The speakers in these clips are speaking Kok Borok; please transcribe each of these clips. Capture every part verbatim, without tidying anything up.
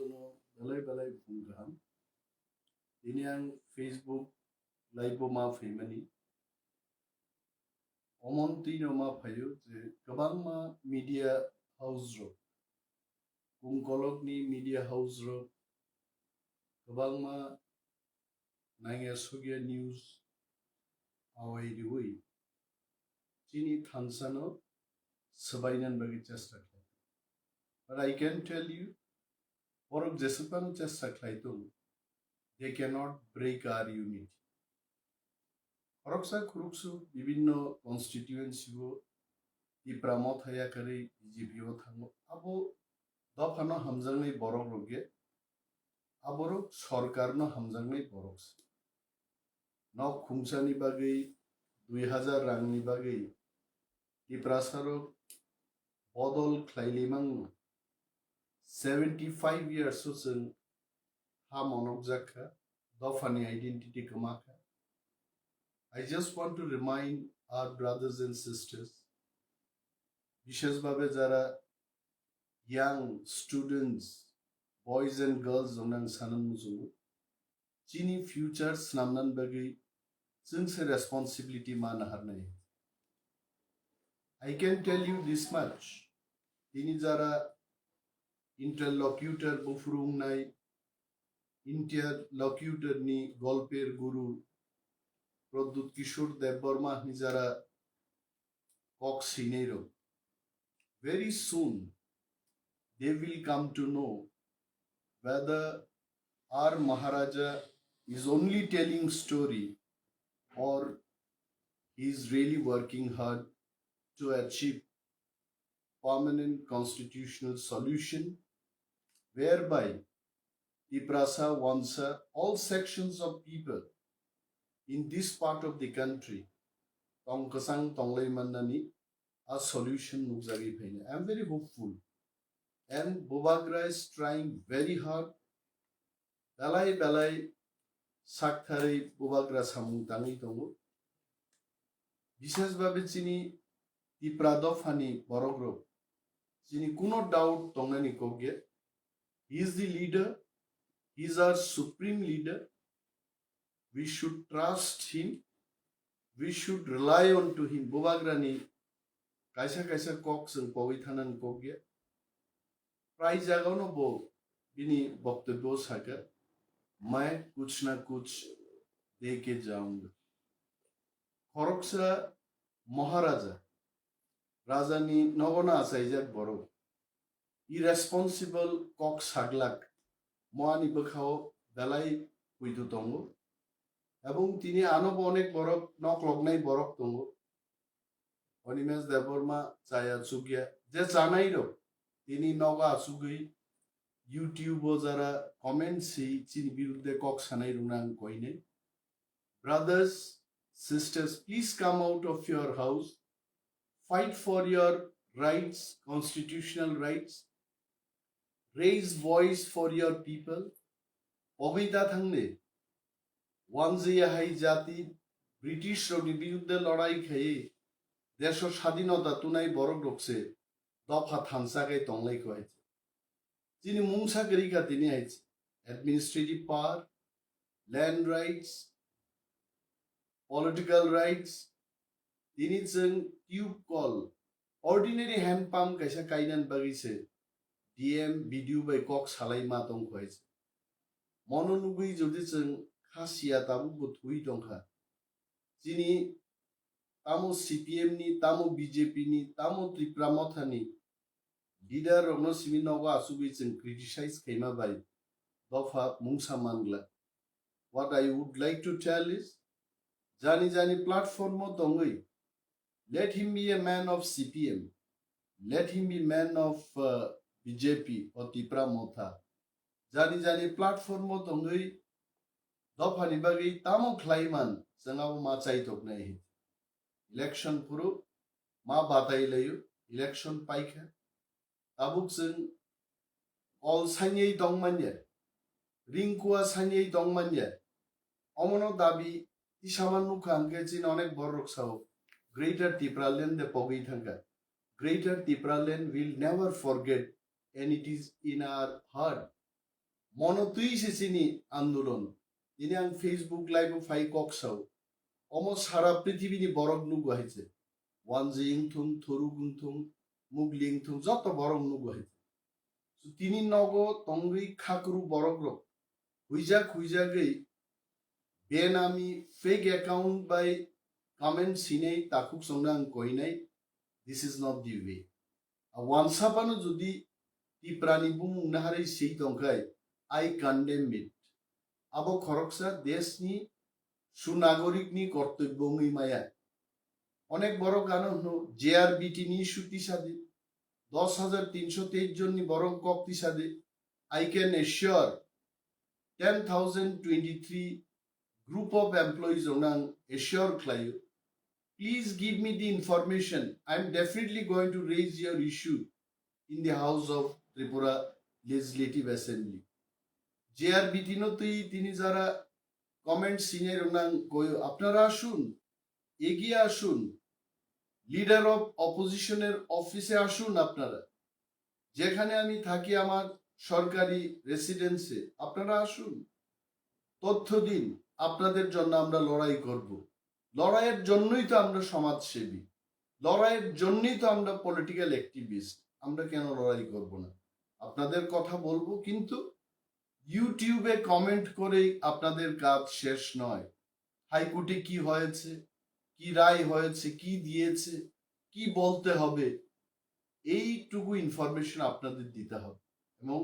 Belai belai buphang kaham. Tini ang Facebook live o ma phaimani. Omon twi no ma phaio je kwbangma media house rok, kungkolokni media house rok, kwbangma nangya sugya news awai riwi chini thansano swbainani bagwi chesta khlai. But I can tell you, borok jeswkang chesta khlai tong, they cannot break our unity. Khoroksa khoroksa bibinno constituency o Tipra Motha yakarwi B J P o thango. Abo dophano hamjaknai borok rok ge, aborok sorkarno hamjaknai borok se. Nok khumsani bagwi dui hajar rangni bagwi Tiprasarok bodol khlai limangno. Seventy five years o chwng ha monokjak kha, dophani identity kwma kha. I just want to remind our brothers and sisters, bishesh bhabe jara young students, boys and girls rok nang sanani muchungo, chini future swnamnani bagwi chwngse responsibility ma naharnai. I can tell you this much, tini jara interlocutor buphuru wngnai, interlocutor ni golper guru Pradyut Kishore Debbarma hwnwi jara kok swinai rok. Very soon they will come to know whether our Maharaja is only telling story or he is really working hard to achieve permanent constitutional solution whereby Tiprasa, Wansa, all sections of people in this part of the country tong kwchang tonglai mannani a solution nukjagwi phainai. I am very hopeful and Bubagra is trying very hard. Belai belai saktharwi Bubagra samung tangwi tongo. Bishesh bhabe chini Tipra dophani borok rok, chini kuno doubt tongnani kok ya. He is the leader, he is our supreme leader. We should trust him, we should rely on to him. Bubagrani kaisa kaisa kok chwng pogwi thanani kok ya. Prai jagao no bo bini boktobyo saka, "Main kuch na kuch de ke jaunga." Khoroksa Maharaja, rajani nogo no achaijak borok, irresponsible kok saglak, mo ani bwkhao belai puitu tongo. Ebong tini ano bo onek borok nokloknai borok tongo. Animesh Debbarma chaya chukya, je chanai rok tini nogo achugwi YouTube o jara comment si chini birudde kok sanai rokno ang koinai. Brothers, sisters, please come out of your house, fight for your rights, constitutional rights, raise voice for your people. Pogwi da thangni, wanjaya hai jati, British rokni birudde lorai khaiwi desho sadinota tunai borok rok se dopha thansa khe tonglai kho hai. Chini mungsa kwrwi kha tini hai administrative power, land rights, political rights, tini chwng tube call, ordinary hand pump kaisa kainani bagwi se D M, B D O bai kok salai ma tong kho hai se. Mono nugwi jodi chwng kha siya tabuk bo thwi tong kha. Chini tamo C P M ni, tamo B J P ni, tamo Tipra Motha ni leader rokno simi nogo achugwi chwng criticize khaima bai dopha mungsa mangla. What I would like to tell is, jani jani platform o tongwi, let him be a man of C P M, let him be man of, uh, B J P or Tipra Motha. Jani jani platform o tongwi dophani bagwi tamo khlai man, chwng abo ma chai toknai. Election phuru ma batai laio, election paikha. Tabuk chwng kol sanyai tong manya, ringkua sanyai tong manya. Omono dabi tisama nukha hwnkhe chini onek borok sao, Greater Tipraland de pogwi thangkha. Greater Tipraland will never forget and it is in our heart. Mono twi se chini andolon. Tini ang Facebook live o phai kok sao. Omo sara prithibini borok nugo hai se. Wanjwi wngthung, Thuruk wngthung, Mugli wngthung, joto borok nugo hai se. So tini nogo tongwi khakru borok rok huijak huijagwi benami fake account bai comment sinai takhuk songna ang koinai. This is not the way. A wansa phano jodi Tiprani bumung naharwi swi tongkhai, I condemn it. Abo khoroksa deshni sunagorikni kortobyo wngwi maya. Onek borok ano hwno J R B T ni issue tisadi, dos hajar tinsho teis jonni borok kok tisadi. I can assure ten thousand twenty-three group of employees rokno ang assure khlaio. Please give me the information. I am definitely going to raise your issue in the House of Tripura Legislative Assembly. J R B T no twi tini jara comment sinai rokno ang koyo, apnara asun, এগিয়ে আসুন, leader of অপোজিশনের অফিসে আসুন আপনারা। যেখানে আমি থাকি আমার সরকারি রেসিডেন্সে, আপনারা আসুন, তথ্য দিন। আপনাদের জন্য আমরা লড়াই করব। লড়াইয়ের জন্যই তো আমরা সমাজসেবী, লড়াইয়ের জন্যই তো আমরা পলিটিক্যাল অ্যাক্টিভিস্ট। আমরা কেন লড়াই করব না? আপনাদের কথা বলবো, কিন্তু ইউটিউবে কমেন্ট করেই আপনাদের কাজ শেষ নয়। হাইকোর্টে কি হয়েছে, কি রায় হয়েছে, কি দিয়েছে, কি বলতে হবে, এইটুকু ইনফরমেশন আপনাদের দিতে হবে। এবং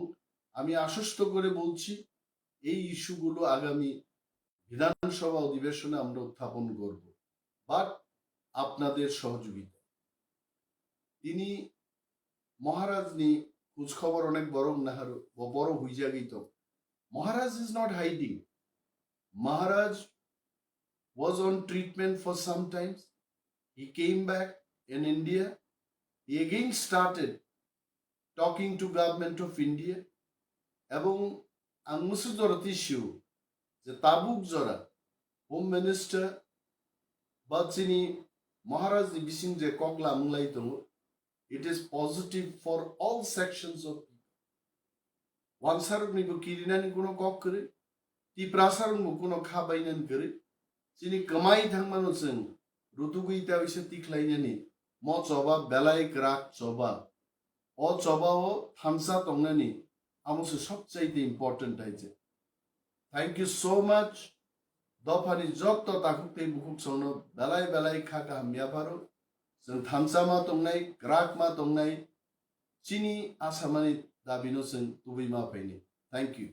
আমি আশ্বস্ত করে বলছি, এই ইস্যুগুলো আগামী বিধানসভা অধিবেশনে আমরা উত্থাপন করব, বাট আপনাদের সহযোগিতা। Tini Maharaj ni khoj khobor onek borok naharo, bo borok huijagwi tong. Maharaj is not hiding. Maharaj was on treatment for some times. He came back in India. He again started talking to Government of India. Ebong ang musu jora tisio je tabuk jora Home Minister ba chini Maharaj ni bising je kok lamung lai tongo, it is positive for all sections of people. Wansarokni bo kirinani kuno kok kwrwi, Tiprasarokni bo kuno kha bainani kwrwi. Chini kwmai thangmano chwng rutugwi ta bisa tikhlainani mo choba belai kwrak choba. O choba o thansa tongnani amo se sobchaite important hai je. Thank you so much. Dophani jotto takhuk tei bukhuk songno belai belai kha kaham yapharo. Chwng thansa ma tongnai, kwrak ma tongnai, chini asamani dabino chwng tubui ma phainai. Thank you.